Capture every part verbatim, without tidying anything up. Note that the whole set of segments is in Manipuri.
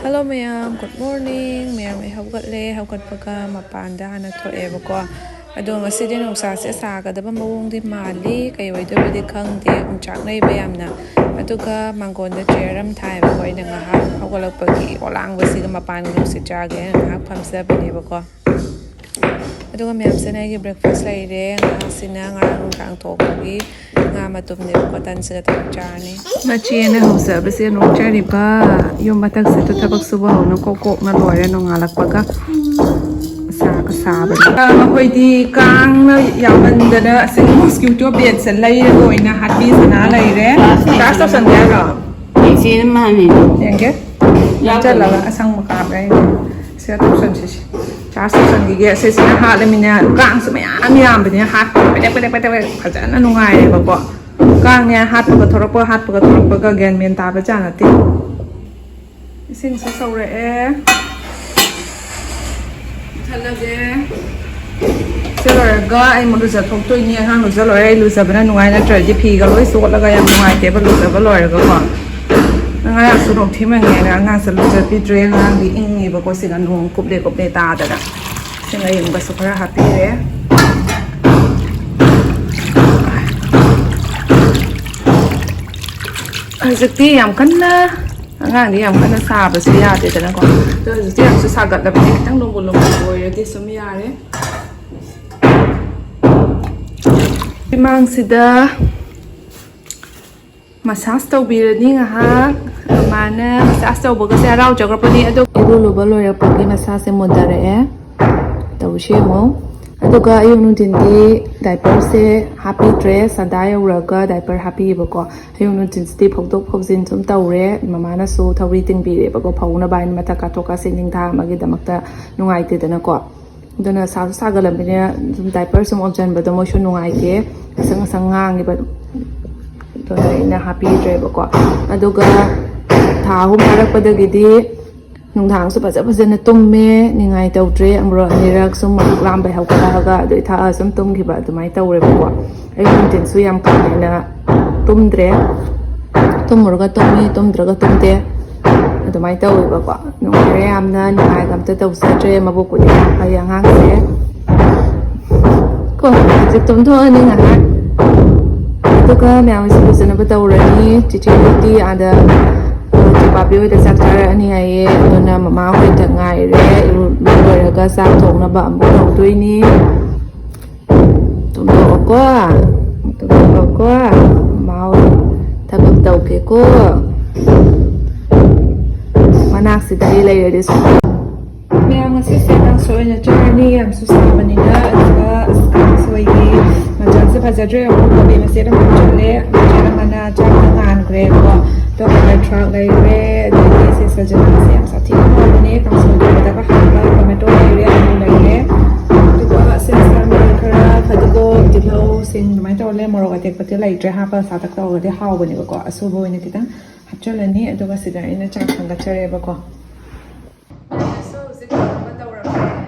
Hello ꯃꯌꯥꯝ, good morning꯫ ꯃꯌꯥꯝ, ꯑꯩ ꯍꯧꯒꯠꯂꯦ꯫ ꯍꯧꯒꯠꯄꯒ ꯃꯄꯥꯟꯗ ꯍꯥꯟꯅ ꯊꯣꯛꯑꯦꯕꯀꯣ꯫ ꯑꯗꯣ ꯉꯁꯤꯗꯤ ꯅꯨꯡꯁꯥꯁꯦ ꯁꯥꯒꯗꯕ ꯃꯑꯣꯡꯗꯤ ꯃꯥꯜꯂꯤ, ꯀꯩ ꯑꯣꯏꯗꯣꯏꯕꯗꯤ ꯈꯪꯗꯦ, ꯎꯝꯆꯥꯛꯅꯩꯕ ꯌꯥꯝꯅ꯫ ꯑꯗꯨꯒ ꯃꯥꯡꯒꯣꯟꯗ ꯆꯤꯌꯔ ꯑꯃ ꯊꯥꯏꯕꯀꯣ, ꯑꯩꯅ ꯉꯥꯏꯍꯥꯛ ꯍꯧꯒꯠꯂꯛꯄꯒꯤ ꯑꯣꯂꯥꯡꯕꯁꯤꯒ ꯃꯄꯥꯟꯒꯤ ꯅꯨꯡꯁꯤꯠ ꯆꯥꯒꯦ ꯍꯥꯏꯅ ꯉꯥꯏꯍꯥꯛ ꯐꯝꯖꯕꯅꯦꯕꯀꯣ꯫ ꯑꯗꯨꯒ ꯃꯌꯥꯝꯁꯤꯅ ꯑꯩꯒꯤ ꯕ꯭ꯔꯦꯛꯐꯥꯁ ꯂꯩꯔꯦ꯫ ꯉꯥꯁꯤꯅ ꯉꯔꯥꯡ ꯅꯨꯡꯗꯥꯡ ꯊꯣꯡꯕꯒꯤ ꯉꯥ ꯃꯇꯨꯝꯅꯦꯕꯀꯣ, ꯇꯟꯁꯤꯒ ꯇꯧꯔ ꯆꯥꯔꯅꯤ꯫ ꯃꯆꯦꯅ ꯍꯧꯖꯕꯁꯦ ꯅꯣꯛꯆꯔꯤꯕ꯫ ꯌꯨꯝ ꯃꯊꯛꯁꯤꯗ ꯊꯕꯛ ꯁꯨꯕ ꯍꯧꯅ ꯀꯣꯛ ꯀꯣꯛꯅ ꯂꯣꯏꯔꯦ ꯅꯣꯡꯉꯥꯜꯂꯛꯄꯒ꯫ ꯁꯥꯒ ꯁꯥꯕꯅꯤ꯫ ꯑꯩꯈꯣꯏꯗꯤ ꯀꯥꯡꯅ ꯌꯥꯝꯃꯟꯗꯅ ꯑꯁꯤꯒꯤ ꯃꯣꯁꯀꯤꯇꯣ ꯕꯦꯠꯁꯦ ꯂꯩꯔꯒ ꯑꯣꯏꯅ ꯍꯥꯠꯄꯤ ꯁꯅꯥ ꯂꯩꯔꯦ꯫ ꯆꯥꯔꯖ ꯇꯧꯁꯟꯒꯦ ꯍꯥꯏꯔꯣ? ꯏꯆꯦꯅ ꯃꯥꯅꯤ꯫ ꯌꯦꯡꯒꯦ꯫ ꯌꯥꯎꯗꯕꯅꯤ꯫ ꯅꯝꯁꯤꯜꯂꯒ ꯑꯁꯪꯕ ꯀꯥꯞꯄꯦ ꯑꯩꯅ꯫ ꯁꯤꯗ ꯇꯧꯁꯟꯁꯤꯁꯦ꯫ ꯆꯥꯔꯖ ꯇꯧꯁꯟꯈꯤꯒꯦ꯫ ꯑꯁꯤꯁꯤꯅ ꯍꯥꯠꯂꯃꯤꯅ ꯀꯥꯡꯁꯨ ꯃꯌꯥꯝ ꯌꯥꯝꯕꯅꯤꯅ ꯍꯥꯠꯄ ꯄꯦꯗꯦꯛ ꯄꯦꯗꯦꯛ ꯄꯦꯗꯦꯛ ꯄꯦꯗꯦꯛ ꯐꯖꯅ ꯅꯨꯡꯉꯥꯏꯔꯦꯕꯀꯣ꯫ ꯀꯥꯡꯅꯦ ꯍꯥꯠꯄꯒ ꯊꯣꯔꯛꯄ, ꯍꯥꯠꯄꯒ ꯊꯣꯔꯛꯄꯒ ꯒ꯭ꯌꯥꯟ ꯃꯦꯟ ꯇꯥꯕ ꯖꯥꯠ ꯅꯠꯇꯦ꯫ ꯏꯁꯤꯡꯁꯨ ꯁꯧꯔꯛꯑꯦ꯫ ꯃꯨꯊꯠꯂꯒꯦ꯫ ꯁꯤ ꯂꯣꯏꯔꯒ ꯑꯩ ꯑꯃꯨꯛ ꯂꯨꯖꯊꯣꯛꯇꯣꯏꯅꯤ꯫ ꯑꯉꯥꯡ ꯂꯨꯖ ꯂꯣꯏꯔꯦ꯫ ꯑꯩ ꯂꯨꯖꯕꯅ ꯅꯨꯡꯉꯥꯏ, ꯅꯠꯇ꯭ꯔꯗꯤ ꯐꯤꯒ ꯂꯣꯏ ꯆꯣꯠꯂꯒ ꯌꯥꯝ ꯅꯨꯡꯉꯥꯏꯇꯦꯕ ꯂꯨꯖꯕ ꯂꯣꯏꯔꯒꯀꯣ꯫ ꯉꯔꯥꯡꯁꯨ ꯅꯣꯡꯊꯤ ꯃꯪꯉꯦꯅ ꯑꯉꯥꯡꯁꯦ ꯂꯨꯖꯕꯤꯗ꯭ꯔꯦ꯫ ꯑꯉꯥꯡꯗꯤ ꯏꯪꯉꯤꯕꯀꯣ ꯁꯤꯗ ꯅꯣꯡ ꯀꯨꯞꯂꯦ ꯀꯨꯞꯂꯦ ꯇꯥꯗꯅ꯫ ꯏꯁꯤꯡ ꯑꯌꯤꯡꯕꯁꯨ ꯈꯔ ꯍꯥꯞꯄꯤꯔꯦ꯫ ꯍꯧꯖꯤꯛꯇꯤ ꯌꯥꯝ ꯀꯟꯅ, ꯑꯉꯥꯡꯗꯤ ꯌꯥꯝ ꯀꯟꯅ ꯁꯥꯕꯁꯨ ꯌꯥꯗꯦꯗꯅꯀꯣ꯫ ꯑꯗꯣ ꯍꯧꯖꯤꯛꯇꯤ ꯌꯥꯝꯁꯨ ꯁꯥꯒꯠꯂꯕꯅꯤ, ꯈꯤꯇꯪ ꯂꯣꯝꯕꯨ ꯂꯣꯝꯕꯨ ꯑꯣꯏꯔꯗꯤ ꯁꯨꯝ ꯌꯥꯔꯦ꯫ ꯃꯃꯥꯡꯁꯤꯗ ꯃꯁꯥꯁ ꯇꯧꯕꯤꯔꯅꯤ ꯉꯥꯏꯍꯥꯛ꯫ ꯃꯃꯥꯅ ꯃꯁꯥꯁ ꯇꯧꯕꯒꯁꯦ ꯍꯔꯥꯎꯖꯈ꯭ꯔꯕꯅꯤ꯫ ꯑꯗꯣ ꯏꯔꯨ ꯂꯨꯕ ꯂꯣꯏꯔꯛꯄꯒꯤ ꯃꯁꯥꯁꯦ ꯃꯨꯟꯊꯔꯛꯑꯦ꯫ ꯇꯧꯁꯦ ꯌꯦꯡꯉꯣ꯫ ꯑꯗꯨꯒ ꯑꯌꯨꯛ ꯅꯨꯡꯊꯤꯟꯗꯤ ꯗꯥꯏꯄꯔꯁꯦ ꯍꯥꯞꯄꯤꯗ꯭ꯔꯦ꯫ ꯁꯟꯗꯥ ꯌꯧꯔꯒ ꯗꯥꯏꯄꯔ ꯍꯥꯞꯄꯤꯑꯕꯀꯣ꯫ ꯑꯌꯨꯛ ꯅꯨꯡꯊꯤꯟꯁꯤꯗꯤ ꯐꯧꯗꯣꯛ ꯐꯧꯖꯤꯟ ꯁꯨꯝ ꯇꯧꯔꯦ꯫ ꯃꯃꯥꯅꯁꯨ ꯊꯧꯔꯤ ꯇꯤꯡꯕꯤꯔꯦꯕꯀꯣ, ꯐꯧꯅꯕ ꯍꯥꯏꯅ ꯃꯊꯛ ꯀꯥꯊꯣꯛ ꯀꯥꯁꯤꯟ ꯅꯤꯡꯊꯥ ꯑꯃꯒꯤꯗꯃꯛꯇ ꯅꯨꯡꯉꯥꯏꯇꯦꯗꯅꯀꯣ꯫ ꯑꯗꯨꯅ ꯁꯥꯁꯨ ꯁꯥꯒꯠꯂꯕꯅꯤꯅ ꯁꯨꯝ ꯗꯥꯏꯄꯔ ꯁꯨꯝ ꯑꯣꯝꯁꯤꯟꯕꯗꯣ ꯃꯣꯏꯁꯨ ꯅꯨꯡꯉꯥꯏꯇꯦ, ꯑꯁꯪ ꯑꯁꯪ ꯉꯥꯡꯉꯤꯕ꯫ ꯑꯗꯨꯅ ꯑꯩꯅ ꯍꯥꯞꯄꯤꯗ꯭ꯔꯦꯕꯀꯣ꯫ ꯑꯗꯨꯒ ꯊꯥ ꯑꯍꯨꯝ ꯐꯥꯔꯛꯄꯗꯒꯤꯗꯤ ꯅꯨꯡꯗꯥꯡꯁꯨ ꯐꯖ ꯐꯖꯅ ꯇꯨꯝꯃꯦ, ꯅꯤꯡꯉꯥꯏ ꯇꯧꯗ꯭ꯔꯦ꯫ ꯑꯃꯨꯔꯛ ꯑꯅꯤꯔꯛ ꯁꯨꯝ ꯃꯕꯨꯛ ꯂꯥꯝꯕꯩ ꯍꯧꯒꯠꯂꯛꯑꯒ ꯑꯗꯨ ꯊꯛꯑ ꯁꯨꯝ ꯇꯨꯝꯈꯤꯕ ꯑꯗꯨꯃꯥꯏꯅ ꯇꯧꯔꯦꯕꯀꯣ꯫ ꯑꯌꯨꯛ ꯅꯨꯡꯊꯤꯜꯁꯨ ꯌꯥꯝ ꯀꯥ ꯍꯦꯟꯅ ꯇꯨꯝꯗ꯭ꯔꯦ꯫ ꯇꯨꯝꯃꯨꯔꯒ ꯇꯨꯝꯃꯤ, ꯇꯨꯝꯗ꯭ꯔꯒ ꯇꯨꯝꯗꯦ꯫ ꯑꯗꯨꯃꯥꯏꯅ ꯇꯧꯋꯦꯕꯀꯣ꯫ ꯅꯨꯡꯉꯥꯏꯔꯦ ꯌꯥꯝꯅ, ꯅꯤꯡꯉꯥꯏꯒ ꯑꯝꯇ ꯇꯧꯖꯗ꯭ꯔꯦ, ꯃꯕꯨꯛꯄꯨꯗꯤ ꯌꯥꯝ ꯐꯩ ꯑꯉꯥꯡꯁꯦ꯫ ꯀꯣ, ꯍꯧꯖꯤꯛ ꯇꯨꯝꯊꯣꯛꯑꯅꯤ ꯉꯥꯏꯍꯥꯛ꯫ ꯑꯗꯨꯒ ꯃꯌꯥꯝ ꯏꯁꯤꯡ ꯂꯨꯖꯅꯕ ꯇꯧꯔꯅꯤ꯫ ꯆꯤꯆꯦ ꯕꯤꯇꯤ ꯑꯥꯗ ꯆꯦ ꯄꯥꯄꯤ ꯍꯣꯏꯗ ꯆꯥꯛ ꯆꯥꯔꯛꯑꯅꯤ ꯍꯥꯏꯌꯦ꯫ ꯑꯗꯨꯅ ꯃꯃꯥ ꯍꯣꯏꯗ ꯉꯥꯏꯔꯦ꯫ ꯏꯔꯨ ꯂꯣꯏꯔꯒ ꯆꯥꯛ ꯊꯣꯡꯅꯕ ꯑꯃꯨꯛ ꯇꯧꯗꯣꯏꯅꯤ꯫ ꯇꯨꯝꯊꯣꯛꯑꯣꯀꯣ, ꯇꯨꯝꯊꯣꯛꯑꯣꯀꯣ꯫ ꯃꯃꯥ ꯍꯣꯏ ꯊꯕꯛ ꯇꯧꯒꯦꯀꯣ꯫ ꯃꯅꯥꯛꯁꯤꯗ ꯑꯩ ꯂꯩꯔꯗꯤ ꯁꯨꯝ꯫ ꯃꯌꯥꯝ ꯉꯁꯤꯁꯦ ꯀꯥꯡꯁꯣꯏ ꯑꯣꯏꯅ ꯆꯥꯔꯅꯤ, ꯌꯥꯝꯁꯨ ꯁꯥꯕꯅꯤꯅ꯫ ꯑꯗꯨꯒ ꯑꯁ, ꯀꯥꯡꯁꯣꯏꯒꯤ ꯃꯆꯜꯁꯦ ꯐꯖꯗ꯭ꯔꯦ꯫ ꯑꯃꯨꯛ ꯀꯣꯕꯤ ꯃꯆꯦꯠ ꯑꯃ ꯍꯥꯞꯆꯜꯂꯦ, ꯃꯆꯦꯠ ꯑꯃꯅ ꯆꯥꯛꯇ ꯉꯥꯟꯈ꯭ꯔꯦꯀꯣ꯫ ꯑꯗꯨꯒ ꯍꯋꯥꯏ ꯊ꯭ꯔꯥꯛ ꯂꯩꯔꯦ, ꯑꯗꯒꯤ ꯁꯦ ꯁꯖꯅꯥꯁꯦ ꯌꯥꯝ ꯁꯥꯊꯤꯅ ꯍꯥꯎꯕꯅꯦ꯫ ꯀꯥꯡꯁꯣꯏ ꯊꯣꯡꯕꯗꯒ ꯍꯥꯞꯄ ꯇꯣꯃꯦꯇꯣ ꯂꯩꯔꯦ, ꯑꯂꯨ ꯂꯩꯔꯦ꯫ ꯑꯗꯨꯒ ꯁꯦ ꯁꯥ ꯃꯔꯣꯏ ꯈꯔ, ꯐꯗꯤꯒꯣꯝ, ꯇꯤꯜꯍꯧ, ꯁꯤꯡ ꯑꯗꯨꯃꯥꯏꯅ ꯇꯧꯔ ꯂꯩ꯫ ꯃꯣꯔꯣꯛ ꯑꯇꯦꯛꯄꯗꯤ ꯂꯩꯇ꯭ꯔꯦ, ꯍꯥꯞꯄ ꯁꯥꯇꯛ ꯇꯧꯔꯒꯗꯤ ꯍꯥꯎꯕꯅꯦꯕꯀꯣ꯫ ꯑꯁꯨꯕ ꯑꯣꯏꯅ ꯈꯤꯇꯪ ꯍꯥꯞꯆꯜꯂꯅꯤ꯫ ꯑꯗꯨꯒ ꯁꯤꯗ ꯑꯩꯅ ꯆꯥꯛ ꯊꯥꯡꯒꯠꯆꯔꯦꯕꯀꯣ꯫ ꯃꯌꯥꯝꯅꯁꯨ ꯍꯧꯖꯤꯛ ꯊꯣꯡꯅꯕ ꯇꯧꯔꯕꯅꯦ꯫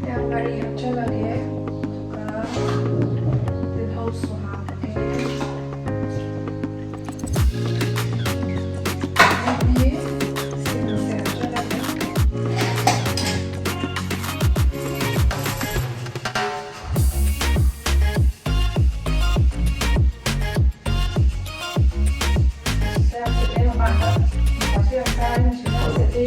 ꯌꯥꯝ ꯉꯥꯔꯤ ꯍꯥꯞꯆꯜꯂꯒꯦ꯫ ꯑꯗꯨꯒ ꯇꯤꯜꯍꯧꯁꯨ ꯍꯥꯞꯄꯒꯦ꯫ ꯑꯗꯒꯤ ꯁꯤꯡꯁꯦ ꯍꯥꯞꯆꯜꯂꯒꯦ꯫ ꯆꯥꯛꯁꯤꯗꯤ ꯃꯄꯥꯟꯗ ꯅꯨꯡꯁꯥꯁꯨ ꯌꯥꯝ ꯁꯥꯏ, ꯅꯨꯡꯁꯤꯠ ꯌꯥꯝ ꯁꯤꯠꯂꯤ꯫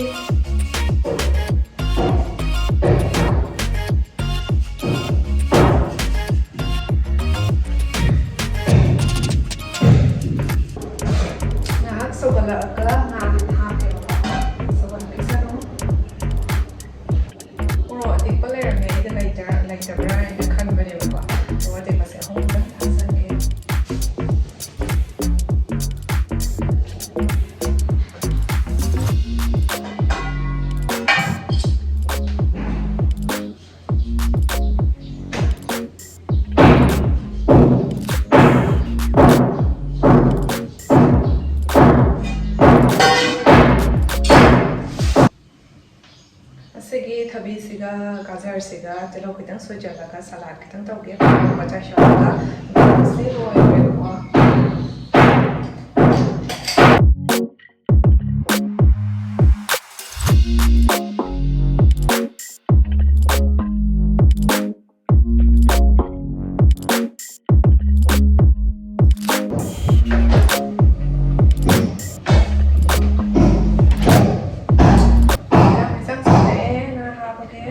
ꯊꯕꯤꯁꯤꯒ ꯒꯥꯖꯔꯁꯤꯒ ꯇꯤꯜꯍꯧ ꯈꯤꯇꯪ ꯁꯣꯏꯖꯜꯂꯒ ꯁꯂꯥꯗ ꯈꯤꯇꯪ ꯇꯧꯒꯦ꯫ ꯃꯣꯔꯣꯛ ꯃꯆꯥ ꯁꯣꯏꯔꯒ ꯃꯣꯔꯣꯛꯁꯦ ꯂꯣꯏꯔꯦꯕꯀꯣ꯫ ꯌꯥꯝ ꯏꯆꯝ ꯆꯝꯅ ꯉꯥ ꯍꯥꯞꯄꯒꯦ꯫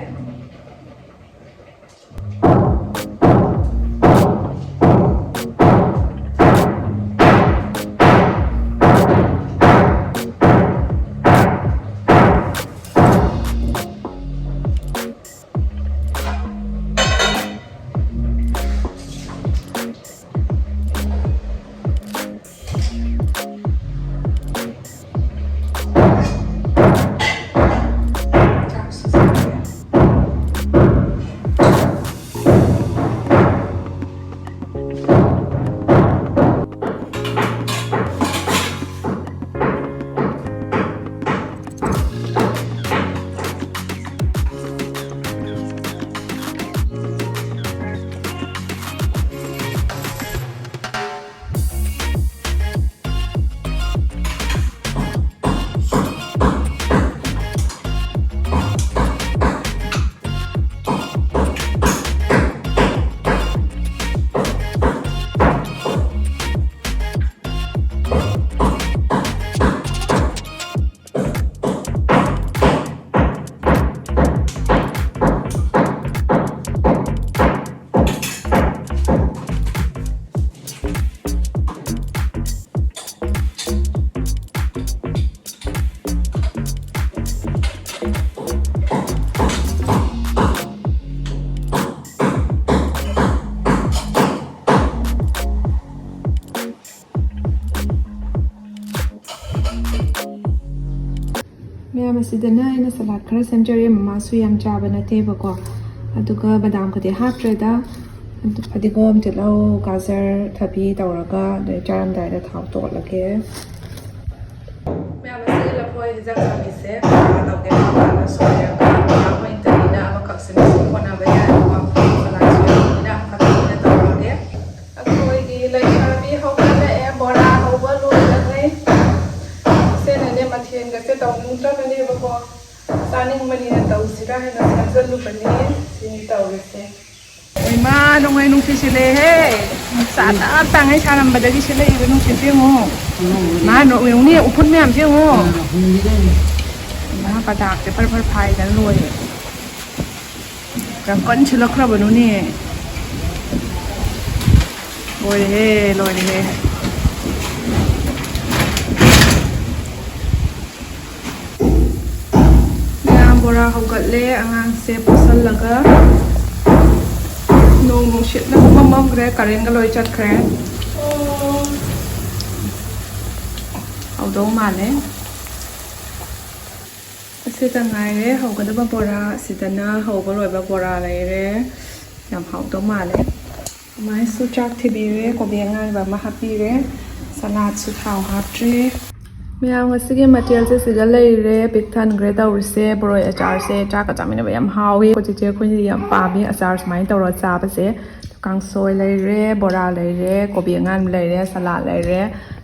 ꯃꯌꯥꯝ ꯑꯁꯤꯗꯅ ꯑꯩꯅ ꯁꯂꯥꯗ ꯈꯔ ꯁꯦꯝꯖꯔꯦ꯫ ꯃꯃꯥꯁꯨ ꯌꯥꯝ ꯆꯥꯕ ꯅꯠꯇꯦꯕꯀꯣ꯫ ꯑꯗꯨꯒ ꯕꯗꯥꯝ ꯀꯗꯤ ꯍꯥꯞꯇ꯭ꯔꯦꯗ꯫ ꯑꯗꯨ ꯐꯗꯤꯒꯣꯝ, ꯇꯤꯜꯍꯧ, ꯒꯥꯖꯔ, ꯊꯕꯤ ꯇꯧꯔꯒ ꯑꯗꯩ ꯆꯥꯔꯝꯗꯥꯏꯗ ꯊꯥꯎ ꯇꯣꯠꯂꯒꯦ꯫ ꯃꯌꯥꯝ ꯑꯁꯤ ꯂꯐꯣꯏ ꯍꯤꯟꯖꯥꯡ ꯅꯥꯄꯤꯁꯦ ꯇꯧꯒꯦ꯫ ꯍꯥꯟꯅ ꯁꯣꯏꯔꯒ ꯃꯌꯥꯝ ꯑꯣꯏꯅ ꯁꯤꯅꯁꯨ ꯍꯣꯠꯅꯕ ꯌꯥꯏꯀꯣ꯫ ꯁꯂꯥꯠꯁꯨ ꯌꯥꯎꯕꯅꯤꯅ ꯃꯊꯪꯗ ꯇꯧꯔꯒꯦ꯫ ꯑꯩꯈꯣꯏꯒꯤ ꯂꯩꯁꯥꯕꯤ ꯍꯧꯒꯠꯂꯛꯑꯦ, ꯕꯣꯔꯥ ꯍꯧꯕ ꯂꯣꯏꯔꯉꯩ꯫ ꯏꯆꯦꯅꯅꯦ ꯃꯊꯦꯜꯒꯁꯦ ꯇꯧꯅꯤꯡꯗ꯭ꯔꯕꯅꯦꯕꯀꯣ, ꯆꯥꯅꯤꯡꯕꯅꯤꯅ ꯇꯧꯁꯤꯔꯥ ꯍꯥꯏꯅ ꯁꯦꯝꯖꯜꯂꯨꯕꯅꯦ꯫ ꯁꯤꯅꯤ ꯇꯧꯔꯤꯁꯦ꯫ ꯏꯃꯥ, ꯅꯣꯡꯃꯩ ꯅꯨꯡꯁꯤꯠ ꯁꯤꯠꯂꯦꯍꯦ꯫ ꯆꯥ ꯇꯥꯛ ꯇꯥꯡꯉꯩ ꯁꯥꯔꯝꯕꯗꯒꯤ ꯁꯤꯠꯂꯛꯏꯕ ꯅꯨꯡꯁꯤꯠꯁꯦ ꯌꯦꯡꯉꯣ꯫ ꯃꯥ ꯅꯣ-, ꯌꯦꯡꯉꯨꯅꯦ, ꯎꯐꯨꯟ ꯃꯌꯥꯝꯁꯦ ꯌꯦꯡꯉꯣ꯫ ꯏꯃꯥ, ꯄꯗꯥꯛꯁꯦ ꯐꯔ ꯐꯔ ꯐꯥꯏꯗꯅ ꯂꯣꯏꯔꯦ꯫ ꯀꯌꯥꯝ ꯀꯟꯅ ꯁꯤꯠꯂꯛꯈ꯭ꯔꯕꯅꯣꯅꯦ꯫ ꯂꯣꯏꯔꯦꯍꯦ, ꯂꯣꯏꯔꯦꯍꯦ꯫ ꯃꯌꯥꯝ ꯕꯣꯔꯥ ꯍꯧꯒꯠꯂꯦ, ꯑꯉꯥꯡꯁꯦ ꯄꯣꯠꯁꯜꯂꯒ꯫ ꯅꯣꯡ ꯅꯨꯡꯁꯤꯠꯅ ꯄꯨꯃꯝ ꯃꯝꯈ꯭ꯔꯦ, ꯀꯔꯦꯟꯒ ꯂꯣꯏ ꯆꯠꯈ꯭ꯔꯦ꯫ ꯍꯧꯗꯧ ꯃꯥꯜꯂꯦ꯫ ꯑꯁꯤꯇ ꯉꯥꯏꯔꯦ ꯍꯧꯒꯗꯕ ꯕꯣꯔꯥ꯫ ꯑꯁꯤꯗꯅ ꯍꯧꯕ ꯂꯣꯏꯕ ꯕꯣꯔꯥ ꯂꯩꯔꯦ꯫ ꯌꯥꯝ ꯍꯥꯎꯗꯧ ꯃꯥꯜꯂꯦ꯫ ꯑꯗꯨꯃꯥꯏꯅꯁꯨ ꯆꯥꯛ ꯊꯤꯕꯤꯔꯦ, ꯀꯣꯕꯤ ꯑꯉꯥꯟꯕ ꯑꯃ ꯍꯥꯞꯄꯤꯔꯦ, ꯁꯂꯥꯠꯁꯨ ꯊꯥꯎ ꯍꯥꯞꯇ꯭ꯔꯤ꯫ ꯃꯌꯥꯝ, ꯉꯁꯤꯒꯤ ꯃꯊꯦꯜꯁꯦ ꯁꯤꯗ ꯂꯩꯔꯦ, ꯄꯤꯛ ꯊꯟꯈ꯭ꯔꯦ ꯇꯧꯔꯤꯁꯦ꯫ ꯕꯣꯔꯣꯏ ꯑꯆꯥꯔꯁꯦ ꯆꯥꯛꯀ ꯆꯥꯃꯤꯟꯅꯕ ꯌꯥꯝ ꯍꯥꯎꯋꯤ꯫ ꯑꯩꯈꯣꯏ ꯆꯦꯆꯦ ꯑꯩꯈꯣꯏꯅꯗꯤ ꯌꯥꯝ ꯄꯥꯝꯃꯤ ꯑꯆꯥꯔ ꯁꯨꯃꯥꯏꯅ ꯇꯧꯔꯒ ꯆꯥꯕꯁꯦ꯫ ꯀꯥꯡꯁꯣꯏ ꯂꯩꯔꯦ, ꯕꯣꯔꯥ ꯂꯩꯔꯦ, ꯀꯣꯕꯤ ꯑꯉꯥꯟꯕ ꯂꯩꯔꯦ, ꯁꯂꯥꯠ ꯂꯩꯔꯦ꯫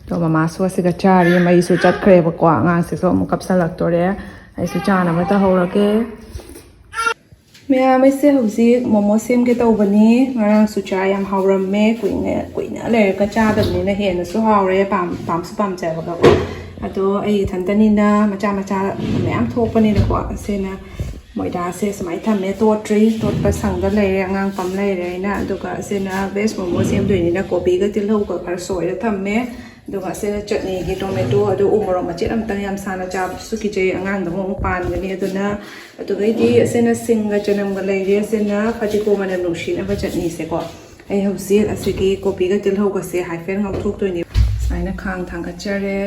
ꯑꯗꯣ ꯃꯃꯥꯁꯨ ꯑꯁꯤꯒ ꯆꯥꯔꯤ, ꯃꯩꯁꯨ ꯆꯠꯈ꯭ꯔꯦꯕꯀꯣ, ꯑꯉꯥꯡꯁꯤꯁꯨ ꯑꯃꯨꯛ ꯀꯞꯁꯜꯂꯛꯇꯣꯔꯦ꯫ ꯑꯩꯁꯨ ꯆꯥꯅꯕ ꯇꯧꯍꯧꯔꯒꯦ꯫ ꯃꯌꯥꯝ, ꯑꯩꯁꯦ ꯍꯧꯖꯤꯛ ꯃꯣꯃꯣ ꯁꯦꯝꯒꯦ ꯇꯧꯕꯅꯤ꯫ ꯉꯔꯥꯡꯁꯨ ꯆꯥ, ꯌꯥꯝ ꯍꯥꯎꯔꯝꯃꯦ꯫ ꯀꯨꯏꯅ, ꯀꯨꯏꯅ ꯂꯩꯔꯒ ꯆꯥꯗꯕꯅꯤꯅ ꯍꯦꯟꯅꯁꯨ ꯍꯥꯎꯔꯦ, ꯄꯥꯝ-, ꯄꯥꯝꯁꯨ ꯄꯥꯝꯖꯕꯒꯀꯣ꯫ ꯑꯗꯣ ꯑꯩ ꯏꯊꯟꯇꯅꯤꯅ ꯃꯆꯥ ꯃꯆꯥ ꯃꯌꯥꯝ ꯊꯣꯛꯄꯅꯤꯅꯀꯣ, ꯑꯁꯤꯅ ꯃꯣꯏꯗꯥꯁꯦ ꯁꯨꯃꯥꯏꯅ ꯊꯝꯃꯦ, ꯇꯣꯠꯇ꯭ꯔꯤ, ꯇꯣꯠꯄ ꯁꯪꯗ ꯂꯩꯔꯦ, ꯑꯉꯥꯡ ꯄꯝ ꯂꯩꯔꯦ ꯑꯩꯅ꯫ ꯑꯗꯨꯒ ꯑꯁꯤꯅ ꯚꯦꯖ ꯃꯣꯃꯣ ꯁꯦꯝꯗꯣꯏꯅꯤꯅ ꯀꯣꯕꯤꯒ ꯇꯤꯜꯍꯧꯒ ꯈꯔ ꯁꯣꯏꯔ ꯊꯝꯃꯦ꯫ ꯑꯗꯨꯒ ꯑꯁꯤꯅ ꯆꯠꯅꯤꯒꯤ ꯇꯣꯃꯦꯇꯣ, ꯑꯗꯨ ꯎ ꯃꯣꯔꯣꯛ ꯃꯆꯦꯠ ꯑꯃꯇꯪ, ꯌꯥꯝ ꯁꯥꯅ ꯆꯥꯕꯗꯨꯁꯨ ꯀꯤꯖꯩ, ꯑꯉꯥꯡꯗ ꯑꯃꯨꯛ ꯄꯥꯟꯒꯅꯤ꯫ ꯑꯗꯨꯅ, ꯑꯗꯨꯒꯩꯗꯤ ꯑꯁꯤꯅ ꯁꯤꯡꯒ ꯆꯅꯝꯒ ꯂꯩꯔꯦ, ꯑꯁꯤꯅ ꯐꯗꯤꯒꯣꯝ ꯃꯅꯝ ꯅꯨꯡꯁꯤꯅꯕ ꯆꯠꯅꯤꯁꯦꯀꯣ꯫ ꯑꯩ ꯍꯧꯖꯤꯛ ꯑꯁꯤꯒꯤ ꯀꯣꯕꯤꯒ ꯇꯤꯜꯍꯧꯒꯁꯦ ꯍꯥꯏꯐꯦꯠ ꯉꯧꯊꯣꯛꯇꯣꯏꯅꯦ꯫ ꯁꯨꯃꯥꯏꯅ ꯈꯥꯡ ꯊꯥꯡꯒꯠꯆꯔꯦ꯫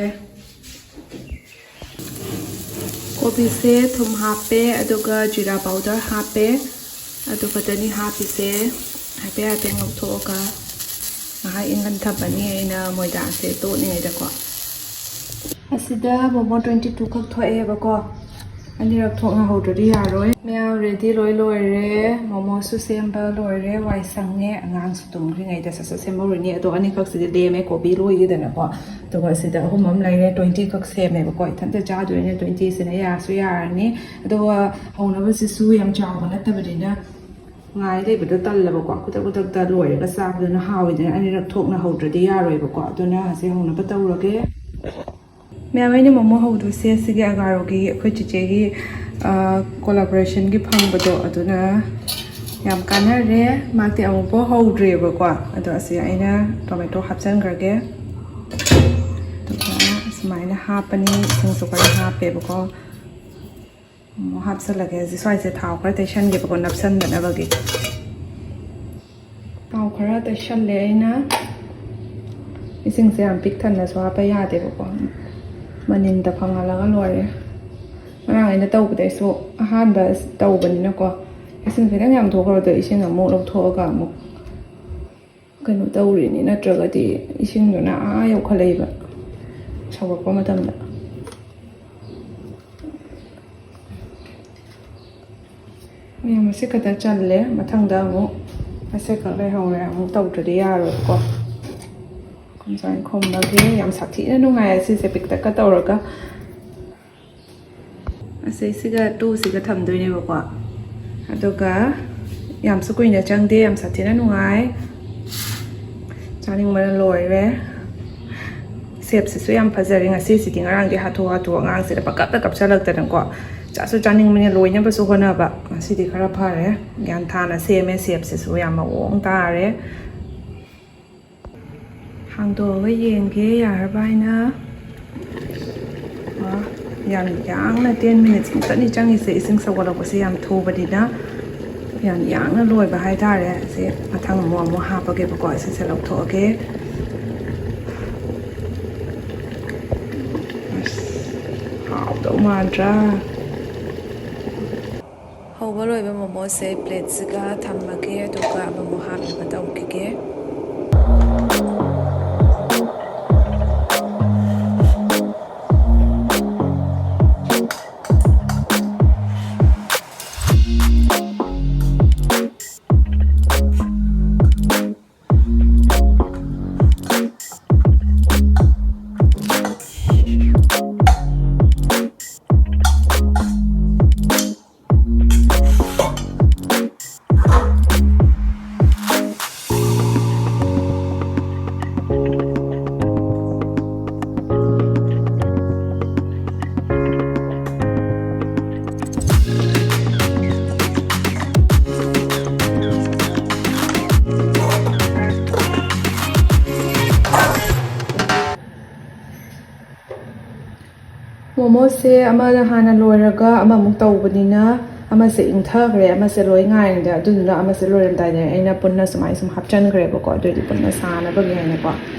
ꯀꯣꯕꯤꯁꯦ ꯊꯨꯝ ꯍꯥꯞꯄꯦ, ꯑꯗꯨꯒ ꯖꯤꯔꯥ ꯄꯥꯎꯗꯔ ꯍꯥꯞꯄꯦ, ꯑꯗꯨ ꯈꯛꯇꯅꯤ ꯍꯥꯞꯄꯤꯁꯦ꯫ ꯍꯥꯏꯐꯦꯠ ꯍꯥꯏꯐꯦꯠ ꯉꯧꯊꯣꯛꯑꯒ ꯉꯥꯏꯍꯥꯛ ꯏꯪꯍꯟ ꯊꯝꯃꯅꯤ ꯑꯩꯅ ꯃꯣꯏꯗꯥꯁꯦ ꯇꯣꯠꯅꯤꯡꯉꯩꯗꯀꯣ꯫ ꯑꯁꯤꯗ ꯃꯣꯃꯣ twenty two ꯈꯛ ꯊꯣꯛꯑꯦꯕꯀꯣ꯫ ꯑꯅꯤꯔꯛ ꯊꯣꯛꯅ ꯍꯧꯗ꯭ꯔꯗꯤ ꯌꯥꯔꯣꯏ꯫ ꯃꯌꯥꯝ ꯔꯦꯗꯤ ꯂꯣꯏ ꯂꯣꯏꯔꯦ꯫ ꯃꯣꯃꯣꯁꯨ ꯁꯦꯝꯕ ꯂꯣꯏꯔꯦ꯫ ꯋꯥꯏ ꯁꯪꯉꯦ꯫ ꯑꯉꯥꯡꯁꯨ ꯇꯨꯝꯈ꯭ꯔꯤꯉꯩꯗ ꯁꯠ ꯁꯠ ꯁꯦꯝꯍꯧꯔꯤꯅꯤ꯫ ꯑꯗꯣ ꯑꯅꯤꯈꯛꯁꯤꯗꯤ ꯂꯦꯝꯃꯦ꯫ ꯀꯣꯕꯤ ꯂꯣꯏꯈꯤꯗꯅꯀꯣ꯫ ꯑꯗꯨꯒ ꯁꯤꯗ ꯑꯍꯨꯝ ꯑꯃ ꯂꯩꯔꯦ꯫ Twenty ꯈꯛ ꯁꯦꯝꯃꯦꯕꯀꯣ꯫ ꯏꯊꯟꯇ ꯆꯥꯗꯣꯏꯅꯤꯅ twenty ꯁꯤꯅ ꯌꯥꯁꯨ ꯌꯥꯔꯅꯤ꯫ ꯑꯗꯨꯒ ꯍꯧꯅꯕꯁꯤꯁꯨ ꯌꯥꯝ ꯆꯥꯎꯕ ꯅꯠꯇꯕꯅꯤꯅ ꯉꯥꯏ ꯂꯩꯕꯗꯣ ꯇꯜꯂꯕꯀꯣ꯫ ꯈꯨꯗꯛ ꯈꯨꯗꯛꯇ ꯂꯣꯏꯔꯒ ꯆꯥꯕꯗꯨꯅ ꯍꯥꯎꯋꯤꯗꯅ꯫ ꯑꯅꯤꯔꯛ ꯊꯣꯛꯅ ꯍꯧꯗ꯭ꯔꯗꯤ ꯌꯥꯔꯣꯏꯕꯀꯣ꯫ ꯑꯗꯨꯅ ꯍꯧꯖꯤꯛ ꯍꯧꯅꯕ ꯇꯧꯔꯒꯦ꯫ ꯃꯌꯥꯝ, ꯑꯩꯅ ꯃꯣꯃꯣ ꯍꯧꯗꯣꯏꯁꯦ ꯁꯤꯒꯤ ꯑꯒꯥꯔꯣꯒꯤ ꯑꯩꯈꯣꯏ ꯆꯤꯆꯦꯒꯤ, ꯑ, collaborationꯒꯤ ꯐꯪꯕꯗꯣ, ꯑꯗꯨꯅ ꯌꯥꯝ ꯀꯥꯟꯅꯔꯦ꯫ ꯃꯥꯗꯤ ꯑꯃꯨꯛꯐꯥꯎ ꯍꯧꯗ꯭ꯔꯤꯑꯕꯀꯣ꯫ ꯑꯗꯣ ꯑꯁꯤ ꯑꯩꯅ tomato ꯍꯥꯞꯆꯤꯟꯈ꯭ꯔꯒꯦ꯫ ꯑꯗꯨꯒ ꯁꯨꯃꯥꯏꯅ ꯍꯥꯞꯄꯅꯤ꯫ ꯏꯁꯤꯡꯁꯨ ꯈꯔ ꯍꯥꯞꯄꯦꯕꯀꯣ꯫ ꯑꯃꯨꯛ ꯍꯥꯞꯆꯤꯜꯂꯒꯦ꯫ ꯍꯧꯖꯤꯛ ꯁ꯭ꯋꯥꯏꯁꯦ ꯊꯥꯎ ꯈꯔ ꯇꯩꯁꯟꯒꯦꯕꯀꯣ, ꯅꯞꯁꯟꯗꯅꯕꯒꯤ꯫ ꯊꯥꯎ ꯈꯔ ꯇꯩꯁꯜꯂꯦ ꯑꯩꯅ꯫ ꯏꯁꯤꯡꯁꯦ ꯌꯥꯝ ꯄꯤꯛ ꯊꯟꯅꯁꯨ ꯍꯥꯞꯄ ꯌꯥꯗꯦꯕꯀꯣ, ꯃꯅꯤꯟꯗ ꯐꯪꯍꯜꯂꯒ ꯂꯣꯏꯔꯦ꯫ ꯉꯔꯥꯡ ꯑꯩꯅ ꯇꯧꯕꯗꯩꯁꯨ ꯑꯍꯥꯟꯕ ꯇꯧꯕꯅꯤꯅꯀꯣ, ꯏꯁꯤꯡ ꯈꯤꯇꯪ ꯌꯥꯝ ꯊꯣꯛꯈ꯭ꯔꯕꯗꯣ ꯏꯁꯤꯡ ꯑꯃꯨꯛ ꯂꯧꯊꯣꯛꯑꯒ ꯑꯃꯨꯛ ꯀꯩꯅꯣ ꯇꯧꯔꯤꯅꯤ, ꯅꯠꯇ꯭ꯔꯒꯗꯤ ꯏꯁꯤꯡꯗꯨꯅ ꯑꯥ ꯌꯧꯈꯠꯂꯛꯏꯕ ꯁꯧꯔꯛꯄ ꯃꯇꯝꯗ꯫ ꯃꯌꯥꯝ ꯑꯁꯤ ꯈꯛꯇ ꯆꯜꯂꯦ꯫ ꯃꯊꯪꯗ ꯑꯃꯨꯛ ꯑꯁꯤ ꯈꯛ ꯂꯩꯍꯧꯔꯦ, ꯑꯃꯨꯛ ꯇꯧꯗ꯭ꯔꯗꯤ ꯌꯥꯔꯣꯏꯀꯣ꯫ ꯈꯨꯝꯖꯥꯏ ꯈꯨꯝꯕꯒꯤ ꯌꯥꯝ ꯁꯥꯊꯤꯅ ꯅꯨꯡꯉꯥꯏ ꯑꯁꯤꯁꯦ, ꯄꯤꯛꯇꯛꯀ ꯇꯧꯔꯒ꯫ ꯑꯁꯤꯁꯤꯒ ꯇꯨꯁꯤꯒ ꯊꯝꯗꯣꯏꯅꯦꯕꯀꯣ꯫ ꯑꯗꯨꯒ ꯌꯥꯝꯁꯨ ꯀꯨꯏꯅ ꯆꯪꯗꯦ, ꯌꯥꯝ ꯁꯥꯊꯤꯅ ꯅꯨꯡꯉꯥꯏ꯫ ꯆꯥꯅꯤꯡꯕꯅ ꯂꯣꯏꯔꯦ꯫ ꯁꯦꯞꯁꯤꯁꯨ ꯌꯥꯝ ꯐꯖꯔꯦ꯫ ꯉꯁꯤꯁꯤꯗꯤ ꯉꯔꯥꯡꯗꯤ ꯍꯥꯊꯨ ꯍꯥꯊꯨ ꯑꯉꯥꯡꯁꯤꯗ ꯄꯪꯀꯞꯇ ꯀꯞꯁꯜꯂꯛꯇꯅꯀꯣ, ꯆꯥꯁꯨ ꯆꯥꯅꯤꯡꯕꯅ ꯂꯣꯏꯅꯕꯁꯨ ꯍꯣꯠꯅꯕ꯫ ꯉꯁꯤꯗꯤ ꯈꯔ ꯐꯔꯦ, ꯒ꯭ꯌꯥꯟ ꯊꯥꯅ ꯁꯦꯝꯃꯦ꯫ ꯁꯦꯞꯁꯤꯁꯨ ꯌꯥꯝ ꯃꯑꯣꯡ ꯇꯥꯔꯦ꯫ ꯍꯥꯡꯗꯣꯛꯑꯒ ꯌꯦꯡꯒꯦ ꯌꯥꯔꯕ ꯍꯥꯏꯅ꯫ ꯑ, ꯌꯥꯝ ꯌꯥꯡꯅ ten minutes ꯃꯨꯛꯇꯅꯤ ꯆꯪꯉꯤꯁꯦ꯫ ꯏꯁꯤꯡ ꯁꯧꯒꯠꯂꯛꯄꯁꯦ ꯌꯥꯝ ꯊꯨꯕꯅꯤꯅ ꯌꯥꯝ ꯌꯥꯡꯅ ꯂꯣꯏꯕ ꯍꯥꯏꯇꯥꯔꯦ꯫ ꯑꯁꯤ ꯃꯊꯪ ꯑꯃꯨꯛ ꯑꯃꯨꯛ ꯍꯥꯞꯄꯒꯦꯕꯀꯣ꯫ ꯑꯁꯤꯁꯦ ꯂꯧꯊꯣꯛꯑꯒꯦ꯫ ꯑꯁ, ꯍꯥꯎꯗꯧ ꯃꯥꯟꯗ꯭ꯔꯥ? ꯍꯧꯕ ꯂꯣꯏꯕ ꯃꯣꯃꯣꯁꯦ ꯄ꯭ꯂꯦꯠꯁꯤꯒ ꯊꯝꯃꯒꯦ, ꯑꯗꯨꯒ ꯃꯣꯃꯣ ꯍꯥꯞꯅꯕ ꯇꯧꯈꯤꯒꯦ꯫ ꯃꯣꯃꯣꯁꯦ ꯑꯃꯅ ꯍꯥꯟꯅ ꯂꯣꯏꯔꯒ ꯑꯃꯃꯨꯛ ꯇꯧꯕꯅꯤꯅ ꯑꯃꯁꯦ ꯏꯪꯊꯈ꯭ꯔꯦ, ꯑꯃꯁꯦ ꯂꯣꯏ ꯉꯥꯏꯔꯤꯉꯩꯗ꯫ ꯑꯗꯨꯗꯨꯅ ꯑꯃꯁꯦ ꯂꯣꯏꯔꯝꯗꯥꯏꯗ ꯑꯩꯅ ꯄꯨꯟꯅ ꯁꯨꯃꯥꯏꯅ ꯁꯨꯝ ꯍꯥꯞꯆꯟꯈ꯭ꯔꯦꯕꯀꯣ꯫ ꯑꯗꯨꯑꯣꯏꯗꯤ ꯄꯨꯟꯅ ꯁꯥꯅꯕꯒꯤ ꯍꯥꯏꯅꯀꯣ꯫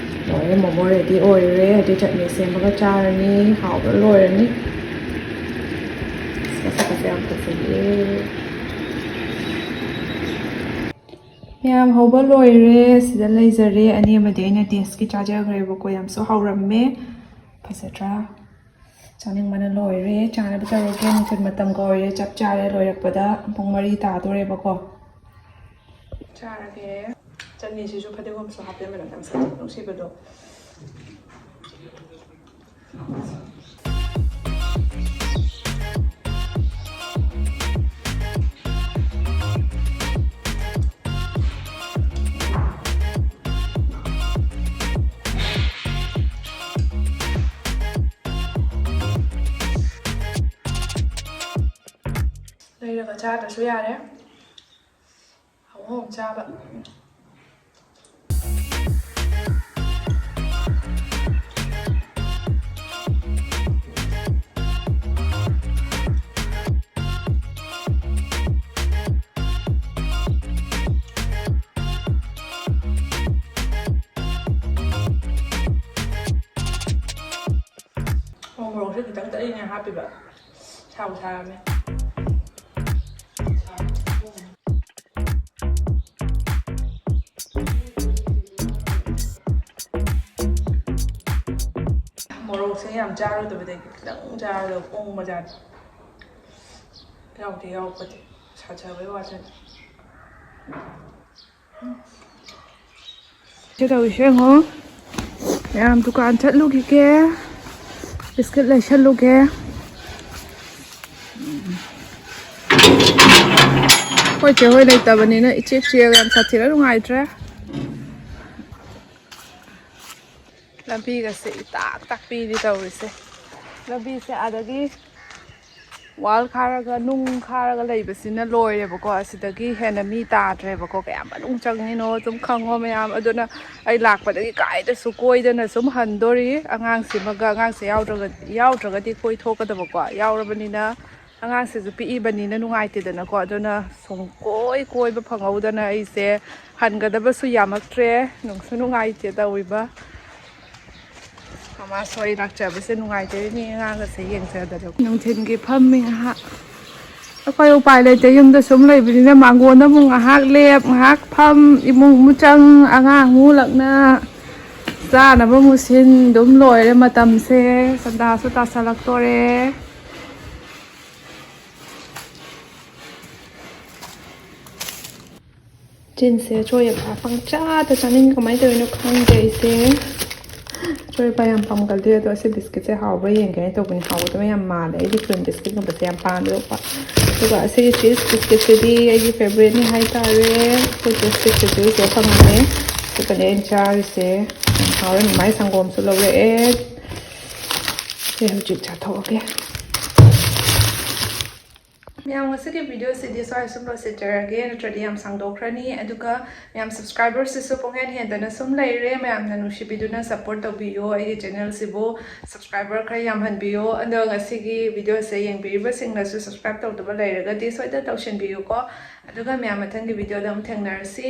ꯂꯣꯏꯔꯦ, ꯃꯣꯃꯣ ꯔꯦꯗꯤ ꯑꯣꯏꯔꯦ꯫ ꯑꯗꯨ ꯆꯠꯅꯤ ꯁꯦꯝꯃꯒ ꯆꯥꯔꯅꯤ꯫ ꯍꯥꯎꯕ ꯂꯣꯏꯔꯅꯤ꯫ ꯃꯁꯛꯀꯁꯦ ꯌꯥꯝ ꯐꯖꯩꯌꯦ꯫ ꯃꯌꯥꯝ ꯍꯧꯕ ꯂꯣꯏꯔꯦ꯫ ꯁꯤꯗ ꯂꯩꯖꯔꯦ꯫ ꯑꯅꯤ ꯑꯃꯗꯤ ꯑꯩꯅ ꯇꯦꯁꯀꯤ ꯆꯥꯖꯈ꯭ꯔꯦꯕꯀꯣ꯫ ꯌꯥꯝꯁꯨ ꯍꯥꯎꯔꯝꯃꯦ꯫ ꯐꯖꯗ꯭ꯔꯥ? ꯆꯥꯅꯤꯡꯕꯅ ꯂꯣꯏꯔꯦ꯫ ꯆꯥꯅꯕ ꯇꯧꯔꯒꯦ꯫ ꯅꯨꯡꯊꯤꯜ ꯃꯇꯝꯒ ꯑꯣꯏꯔꯦ꯫ ꯆꯞ ꯆꯥꯔꯦ꯫ ꯂꯣꯏꯔꯛꯄꯗ ꯄꯨꯡ ꯃꯔꯤ ꯇꯥꯗꯣꯔꯦꯕꯀꯣ꯫ ꯆꯥꯔꯒꯦ꯫ ꯆꯠꯅꯤꯁꯤꯁꯨ ꯐꯗꯤꯒꯣꯝꯁꯨ ꯍꯥꯞꯄꯦ꯫ ꯃꯅꯝ ꯌꯥꯝ ꯁꯟ ꯅꯨꯡꯁꯤꯕꯗꯣ꯫ ꯂꯩꯔꯒ ꯆꯥꯗ꯭ꯔꯁꯨ ꯌꯥꯔꯦ꯫ ꯍꯧꯍꯧ ꯆꯥꯕ꯫ ꯎ ꯃꯣꯔꯣꯛꯁꯦ ꯈꯤꯇꯪ ꯇꯠꯂꯤꯉꯩ ꯍꯥꯞꯄꯤꯕ꯫ ꯁꯥꯕꯨ ꯁꯥꯔꯕꯅꯦ꯫ ꯃꯣꯔꯣꯛꯁꯦ ꯌꯥꯝ ꯆꯥꯔꯨꯗꯕꯗꯒꯤ ꯈꯤꯇꯪ ꯆꯥꯔꯒ ꯑꯣꯡꯕ ꯖꯥꯠꯅꯤ꯫ ꯌꯥꯎꯗꯤ ꯌꯥꯎꯔꯛꯄꯗꯤ ꯁꯥꯖꯕꯩ ꯋꯥꯗꯅꯤ꯫ ꯁꯤ ꯇꯧꯔꯤꯁꯦ ꯌꯦꯡꯉꯣ꯫ ꯃꯌꯥꯝ ꯗꯨꯀꯥꯟ ꯆꯠꯂꯨꯈꯤꯒꯦ꯫ ꯕꯤꯁꯀꯤꯠ ꯂꯩꯁꯜꯂꯨꯒꯦ꯫ ꯑꯩꯈꯣꯏ ꯆꯦ ꯍꯣꯏ ꯂꯩꯇꯕꯅꯤꯅ ꯏꯆꯤꯛ ꯆꯤꯛꯑꯒ ꯌꯥꯝ ꯁꯥꯊꯤꯅ ꯅꯨꯡꯉꯥꯏꯇ꯭ꯔꯦ꯫ ꯂꯝꯕꯤꯒꯁꯦ ꯏꯇꯥꯛ ꯇꯥꯛꯄꯤꯅꯤ ꯇꯧꯔꯤꯁꯦ꯫ ꯂꯝꯕꯤꯁꯦ ꯑꯥꯗꯒꯤ ꯋꯥꯜ ꯈꯥꯔꯒ, ꯅꯨꯡ ꯈꯥꯔꯒ ꯂꯩꯕꯁꯤꯅ ꯂꯣꯏꯔꯦꯕꯀꯣ꯫ ꯑꯁꯤꯗꯒꯤ ꯍꯦꯟꯅ ꯃꯤ ꯇꯥꯗ꯭ꯔꯦꯕꯀꯣ꯫ ꯀꯌꯥꯝ ꯃꯅꯨꯡ ꯆꯪꯉꯤꯅꯣ ꯑꯗꯨꯝ ꯈꯪꯉꯣ ꯃꯌꯥꯝ꯫ ꯑꯗꯨꯅ ꯑꯩ ꯂꯥꯛꯄꯗꯒꯤ ꯀꯥꯏꯗꯁꯨ ꯀꯣꯏꯗꯅ ꯁꯨꯝ ꯍꯟꯗꯣꯔꯤ꯫ ꯑꯉꯥꯡꯁꯤꯃꯒ, ꯑꯉꯥꯡꯁꯦ ꯌꯥꯎꯗ꯭ꯔꯒ, ꯌꯥꯎꯗ꯭ꯔꯒꯗꯤ ꯀꯣꯏꯊꯣꯛꯀꯗꯕꯀꯣ꯫ ꯌꯥꯎꯔꯕꯅꯤꯅ ꯑꯉꯥꯡꯁꯤꯁꯨ ꯄꯤꯛꯏꯕꯅꯤꯅ ꯅꯨꯡꯉꯥꯏꯇꯦꯗꯅꯀꯣ꯫ ꯑꯗꯨꯅ ꯁꯨꯝ ꯀꯣꯏ ꯀꯣꯏꯕ ꯐꯪꯍꯧꯗꯅ ꯑꯩꯁꯦ ꯍꯟꯒꯗꯕꯁꯨ ꯌꯥꯝꯃꯛꯇ꯭ꯔꯦ꯫ ꯅꯨꯡꯁꯨ ꯅꯨꯡꯉꯥꯏꯇꯦ ꯇꯧꯔꯤꯕ꯫ ꯃꯃꯥ ꯁꯣꯏ ꯂꯥꯛꯆꯕꯁꯦ ꯅꯨꯡꯉꯥꯏꯖꯔꯤꯅꯤ ꯑꯉꯥꯡꯒꯁꯦ ꯌꯦꯡꯖꯗꯕ꯫ ꯅꯨꯡꯊꯤꯟꯒꯤ ꯐꯝꯃꯤ ꯉꯥꯏꯍꯥꯛ꯫ ꯑꯩꯈꯣꯏ ꯎꯄꯥꯏ ꯂꯩꯇꯦ, ꯌꯨꯝꯗ ꯁꯨꯝ ꯂꯩꯕꯅꯤꯅ꯫ ꯃꯥꯡꯒꯣꯟꯗ ꯑꯃꯨꯛ ꯉꯥꯏꯍꯥꯛ ꯂꯦꯞ, ꯉꯥꯏꯍꯥꯛ ꯐꯝ, ꯏꯃꯨꯡ ꯑꯃꯨꯛ ꯆꯪ, ꯑꯉꯥꯡ ꯑꯃꯨꯛ ꯂꯛꯅ, ꯆꯥꯅꯕ ꯑꯃꯨꯛ ꯁꯤꯟ, ꯑꯗꯨꯝ ꯂꯣꯏꯔꯦ ꯃꯇꯝꯁꯦ꯫ ꯁꯟꯗꯥꯁꯨ ꯇꯥꯁꯜꯂꯛꯇꯣꯔꯦ꯫ ꯆꯤꯟꯁꯦ ꯑꯆꯣꯏ ꯑꯄꯥ ꯄꯪꯆꯥꯗ ꯆꯥꯅꯤꯡꯉꯤ꯫ ꯀꯃꯥꯏꯅ ꯇꯧꯔꯤꯅꯣ ꯈꯪꯗꯦ ꯑꯩꯁꯦ꯫ ꯑꯆꯣꯏ ꯑꯄꯥ ꯌꯥꯝ ꯄꯥꯝꯒꯜꯂꯦ, ꯑꯗꯣ ꯑꯁꯤ ꯕꯤꯁꯀꯤꯠꯁꯦ ꯍꯥꯎꯕ꯭ꯔꯥ ꯌꯦꯡꯒꯦꯅ ꯇꯧꯕꯅꯤ꯫ ꯍꯥꯎꯒꯗꯕ ꯌꯥꯝ ꯃꯥꯜꯂꯦ꯫ ꯑꯩꯗꯤ ꯀ꯭ꯔꯤꯝ ꯕꯤꯁꯀꯤꯠꯀꯨꯝꯕꯁꯦ ꯌꯥꯝ ꯄꯥꯝꯃꯦꯕꯀꯣ꯫ ꯑꯗꯨꯒ ꯑꯁꯤꯒꯤ ꯆꯤꯁ ꯕꯤꯁꯀꯤꯠꯁꯤꯗꯤ ꯑꯩꯒꯤ ꯐꯦꯕꯣꯔꯥꯏꯠꯅꯤ ꯍꯥꯏꯇꯥꯔꯦ꯫ ꯑꯩꯈꯣꯏ ꯆꯤꯁ ꯕꯤꯁꯀꯤꯠꯁꯤꯁꯨ ꯐꯪꯉꯦ꯫ ꯑꯗꯨꯒꯅꯦ ꯑꯩꯅ ꯆꯥꯔꯤꯁꯦ ꯌꯥꯝ ꯍꯥꯎꯋꯦ꯫ ꯃꯥꯏ ꯁꯪꯒꯣꯝꯁꯨ ꯂꯧꯔꯛꯑꯦ꯫ ꯑꯩ ꯍꯧꯖꯤꯛ ꯆꯥꯊꯣꯛꯑꯒꯦ꯫ ꯃꯌꯥꯝ, ꯉꯁꯤꯒꯤ ꯚꯤꯗꯤꯑꯣꯁꯤꯗꯤ ꯁ꯭ꯋꯥꯏ ꯁꯨꯝ ꯂꯣꯏꯁꯤꯟꯖꯔꯒꯦ, ꯅꯠꯇ꯭ꯔꯗꯤ ꯌꯥꯝ ꯁꯥꯡꯗꯣꯛꯈ꯭ꯔꯅꯤ꯫ ꯑꯗꯨꯒ ꯃꯌꯥꯝ, ꯁꯕꯁꯀ꯭ꯔꯥꯏꯕꯔꯁꯤꯁꯨ ꯄꯨꯡꯍꯦꯟ ꯍꯦꯟꯗꯅ ꯁꯨꯝ ꯂꯩꯔꯦ꯫ ꯃꯌꯥꯝꯅ ꯅꯨꯡꯁꯤꯕꯤꯗꯨꯅ ꯁꯞꯄꯣꯔꯠ ꯇꯧꯕꯤꯌꯣ, ꯑꯩꯒꯤ ꯆꯦꯅꯦꯜꯁꯤꯕꯨ ꯁꯕꯁꯀ꯭ꯔꯥꯏꯕꯔ ꯈꯔ ꯌꯥꯝꯍꯟꯕꯤꯌꯣ꯫ ꯑꯗꯣ ꯉꯁꯤꯒꯤ ꯚꯤꯗꯤꯑꯣꯁꯦ ꯌꯦꯡꯕꯤꯔꯤꯕꯁꯤꯡꯅꯁꯨ ꯁꯕꯁꯀ꯭ꯔꯥꯏꯕ ꯇꯧꯗꯕ ꯂꯩꯔꯒꯗꯤ ꯁꯣꯏꯗꯅ ꯇꯧꯁꯤꯟꯕꯤꯌꯨꯀꯣ꯫ ꯑꯗꯨꯒ ꯃꯌꯥꯝ, ꯃꯊꯪꯒꯤ ꯚꯤꯗꯤꯑꯣꯗ ꯑꯃꯨꯛ ꯊꯦꯡꯅꯔꯁꯤ꯫